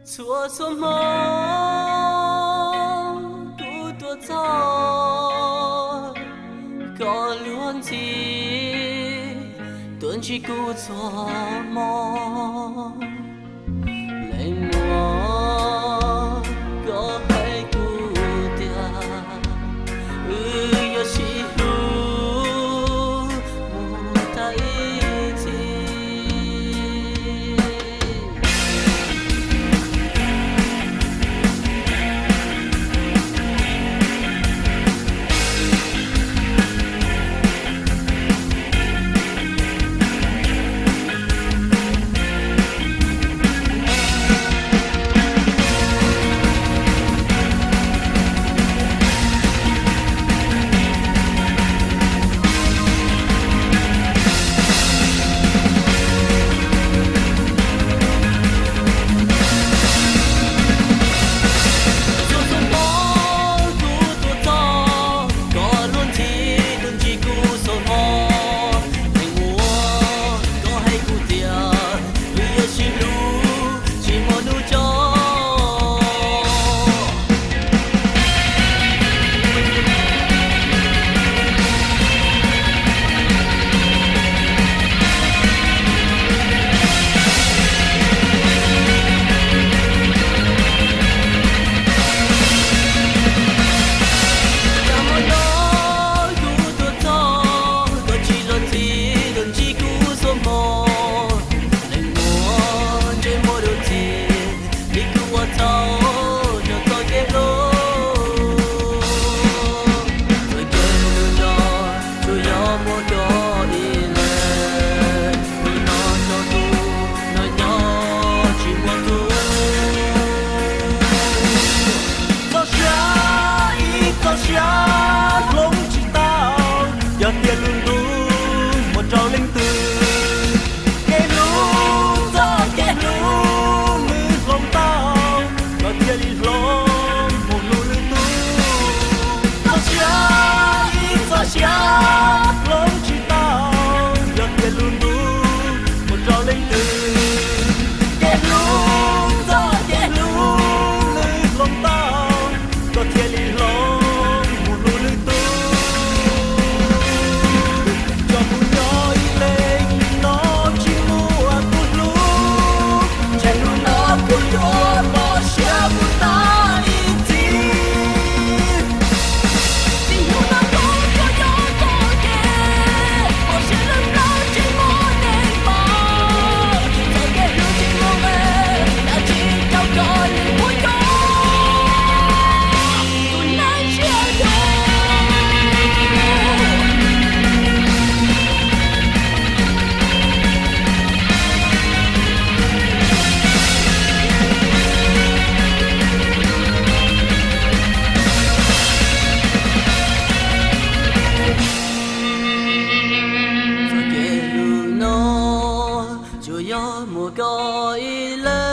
Txhua txhua hmo kuv tuaj txog koj luag ntxhi, tuaj ntsib kuv txhua hmo. Leej muam, koj hais kuv tias wb yuav sib hlub mus tag ib txhis. Txhua txhua hmo kuv tuaj txog koj luag ntxhi, tuaj ntsib kuv txhua hmo. Leej muam, koj hais kuv tias wb yuav sib hlub tsis muaj hnub tso. Txhua hmo no kuv tuaj txog, koj tsis luag ntxhi, tuaj ntsib kuv txhua hmo. Leej muam, ntsej muag dub ntxiag, li kuv ua txhaum rau txoj kev hlub. Txoj kev hlub no tsuas yog muaj koj ib leeg, hnub no tso tus, hnub nyob tsis muaj tus. Txoj sia, ib txoj sia hloov tsis tau, yog tias lub ntuj muab rau leej twg. Kev hlub, txoj kev hlub nws hloov tau, koj thiaj li hloov mus hlub lwm tus. Txoj sia, ib txoj sia hloov tsis tau, yog tias lub ntuj muab rau leej twg. Kev hlub, txoj kev hlub nws hloov tau, koj thiaj li hloov mus hlub lwm tus. Tso kuv nyob ib leeg no tsis muaj tus hlub, ntshe hnub no kuv yuav mob siab mus tag ib txhis. Txij hnub no kuv yuav nyob txoj kev mob siab lawm, ntsej muag dev npau, txoj kev hlub tsis muaj nqe, dab tsi rau koj li puas yog tus neeg siab dub. Txoj kev hlub no tsuas yog muaj koj ib leeg.